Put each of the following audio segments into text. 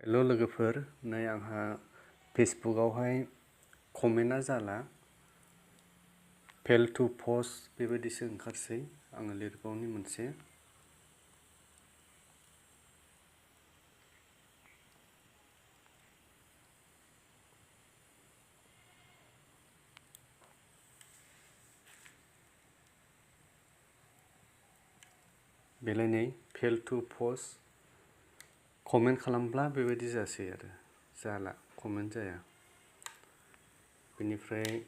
Hello लोगोफोर, नै आंहा फेसबुकआवहाय कमेन्टआ जाला, फेल टू पोस्ट बेबायदिसो ओंखारसै। आङो लिरबावनि मोनसे बेलाय नै फेल टू पोस्ट कमेन्ट खालामब्ला बेबायदि जासै आरो जाला, कमेन्ट जाया। बेनिफ्राय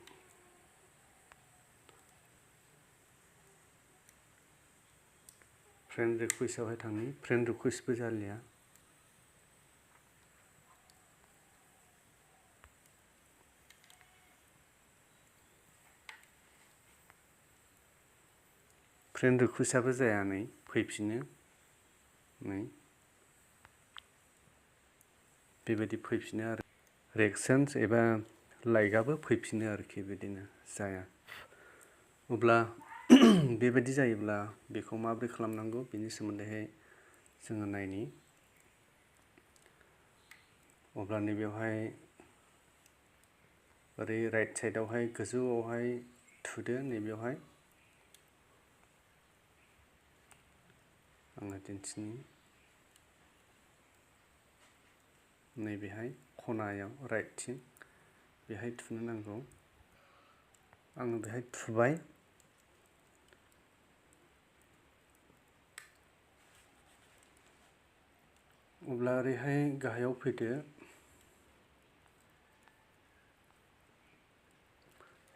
फ्रेन्ड रिकुवेस्टआवहाय थांनि, फ्रेन्ड रिकुवेस्टबो जालिया। फ्रेन्ड रिकुवेस्टआबो जाया, नै फैफिनो, नै बेबायदि फैफिनो आरो रिएक्शन्स एबा लाइकआबो फैफिनो आरोखि, बिदिनो जाया। अब्ला बेबायदि जायोब्ला बेखौ माबोरै खालामनांगौ बेनि सोमोन्दैहाय जोङो नायनि। अब्ला नैबेवहाय ओरै राइट साइडआवहाय गोजौआवहाय थुदो, नैबेवहाय आङो दिन्थिनि, नैबेहाय खनायाव राइटथिं बेहाय थुनो नांगौ। आङो बेहाय थुबाय। अब्ला ओरैहाय गाहायाव फैदो,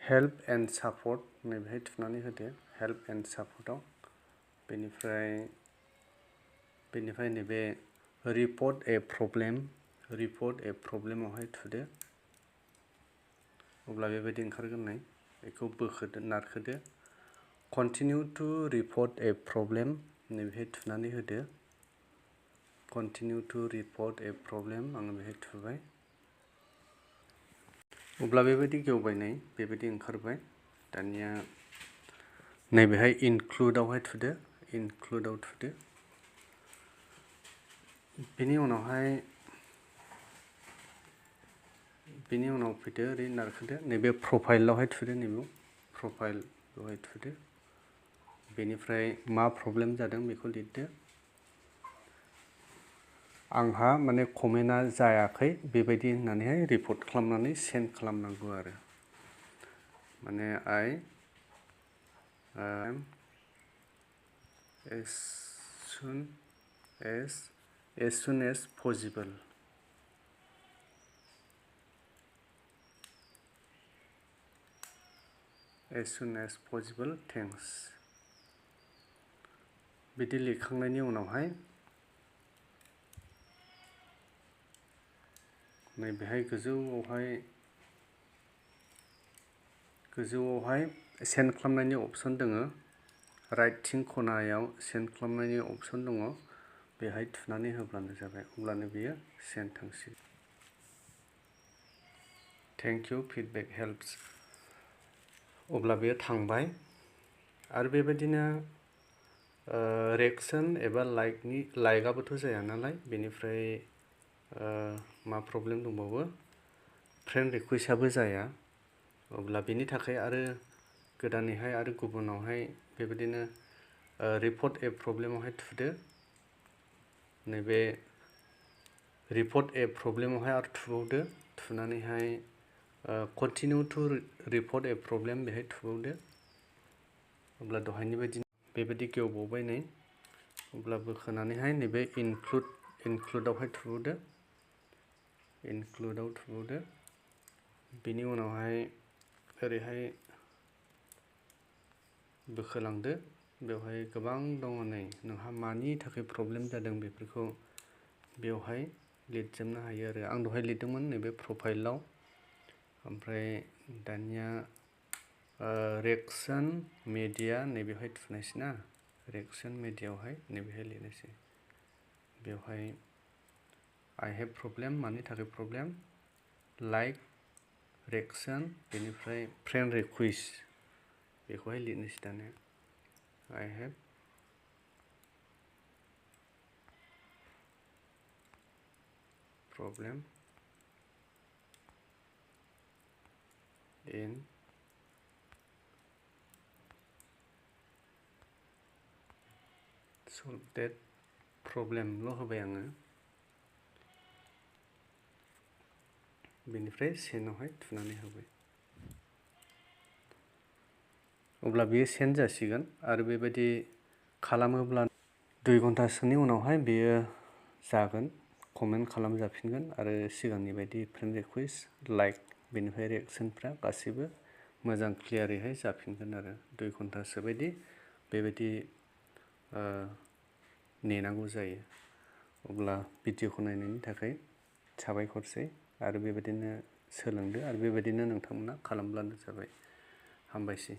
हेल्प एन्ड सापर्ट, नैबेहाय थुनानै होदो, हेल्प एन्ड सापर्टआव। बेनिफ्राय नैबे रिपर्ट ए प्रब्लेमावहाय थुदो। अब्ला बेबायदि ओंखारगोन, नै बेखौ बोखोदो, नारखोदो। कन्टिनिउ टु रिपर्ट ए प्रब्लेम, नैबेहाय थुनानै होदो। कन्टिनिउ टु रिपर्ट ए प्रब्लेम, आङो बेहाय थुबाय। अब्ला बेबायदि गेवबाय, नै बेबायदि ओंखारबाय। दानिया नैबेहाय इनक्लुडआवहाय थुदो, इनक्लुडआव थुदो। बेनि उनाव फैदो, ओरै नारखोदो, नैबे प्रफाइलावहाय थुदो, नैबेयाव प्रफाइलआवहाय थुदो। बेनिफ्राय मा प्रब्लेम जादों बेखौ लिरदो। आंहा माने कमेन्टआ जायाखै बेबायदि होननानैहाय रिपर्ट खालामनानै सेन्ड खालामनांगौ आरो। माने आइ as soon as possible, thanks। बिदि लिरखांनायनि उनावहाय नैबेहाय गोजौआवहाय सेन्ड खालामनायनि अपसन दङ, राइटथिं खनायाव सेन्ड खालामनायनि अपसन दङ, बेहाय थुनानै होब्लानो जाबाय। अब्लानो बेयो सेन्ड थांसिगोन। Thank you, feedback helps. अब्ला बेयो थांबाय। आरो बेबायदिनो रिएक्शन एबा लाइकआबोथ' जाया नालाय, बेनिफ्राय मा प्रब्लेम दंबावो, फ्रेन्ड रिकुवेस्टआबो जाया। अब्ला बेनि थाखाय आरो गोदानैहाय आरो गुबुनावहाय बेबायदिनो रिपर्ट ए प्रब्लेमावहाय थुदो। नैबे रिपर्ट ए प्रब्लेमावहाय आरो थुबावदो, थुनानैहाय कन्टिनिउ टु रिपर्ट ए प्रब्लेम बेहाय थुबावदो। अब्ला दहायनि बायदि बेबायदि गेवबावबाय, नै अब्ला बोखोनानैहाय नैबे इनक्लुडआवहाय थुबावदो, इनक्लुडआव थुबावदो। बेनि उनावहाय ओरैहाय बोखोलांदो, बेवहाय गोबां दङ, नै नोंहा मानि थाखाय प्रब्लेम जादों बेफोरखौ बेवहाय लिरजोबनो हायो आरो। आं दहाय लिरदोंमोन नैबे प्रफाइलाव। ओमफ्राय दानिया रिएक्शन मिडिया, नैबेहाय थुनायसै ना, रिएक्शन मिडियाआवहाय नैबेहाय लिरनोसै। बेवहाय आइ हेभ प्रब्लेम, मानि थाखाय प्रब्लेम, लाइक, रिएक्शन, बेनिफ्राय फ्रेन्ड रिकुवेस्ट बेखौहाय लिरनोसै दानिया। आइ have problem in solve that problem ल होबाय आङो बेनिफ्राय सेनावहाय थुनानै होबाय अब्ला बेयो सेन्ड जासिगोन आरो बेबायदि खालामोब्ला 2 घन्टासोनि उनावहाय बेयो जागोन कमेन्ट खालामजाफिनगोन आरो सिगांनि बायदि फ्रेन्ड रिक्वेस्ट लाइक बेनिफ्राय रिएक्सनफ्रा गासिबो मोजां क्लियारैहाय जाफिनगोन आरो 2 घन्टासो बायदि बेबायदि नेनांगौ जायो अब्ला भिडिअखौ नायनायनि थाखाय साबायखरसै आरो बेबायदिनो सोलोंदो आरो बेबायदिनो नोंथांमोना खालामब्लानो जाबाय हामबायसै